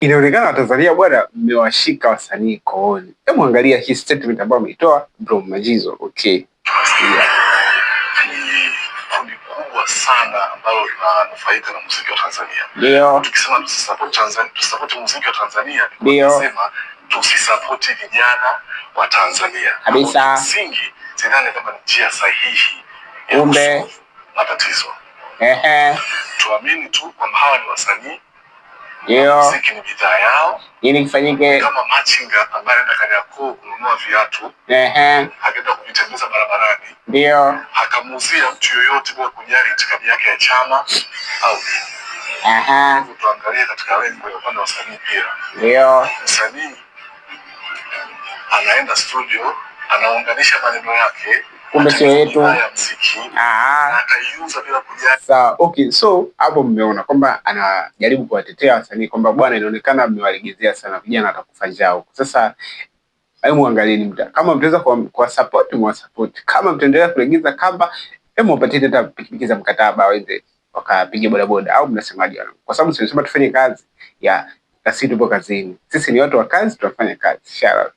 Inaonekana Watanzania bwana, mmewashika wasanii kooni. Hebu angalia hii statement ambayo ameitoa Bro Majizo. Okay, yeah. Ni kundi kubwa sana ambalo linanufaika na muziki wa Tanzania. Ndio. Tukisema tusisupport Tanzania, tusupport muziki wa Tanzania, ndio tunasema tusisupport vijana wa Tanzania. Kabisa. Msingi sidhani kama ni njia sahihi ya Kumbe matatizo. Ehe. Tuamini tu kwamba hawa ni wasanii, ndio muziki ni bidhaa yao. Nini kifanyike? Kama machinga ambaye anaenda Kariakoo kununua viatu, ehe, akaenda kuvitembeza barabarani, ndio akamuuzia mtu yoyote bila kujali itikadi yake ya chama au dini. Aha. Tuangalie katika lengo ya upande wa wasanii pia. Ndio. Msanii anaenda studio, anaunganisha maneno yake, kumbe sio yetu ya muziki, ataiuza bila kujali. Sawa, okay, so hapo mmeona kwamba anajaribu kuwatetea wasanii kwamba bwana, inaonekana mmewalegezea sana vijana, watakufa njaa huko. Sasa hebu angalieni mta, kama mtaweza kwa support mwa support, kama mtaendelea kulegeza kamba, hebu wapatie hata pikipiki za mkataba waende wakapiga bodaboda, au mnasemaje wanangu? Kwa sababu sisi tufanye kazi ya na sisi tupo kazini, sisi ni watu wa kazi, tunafanya kazi. Shout out.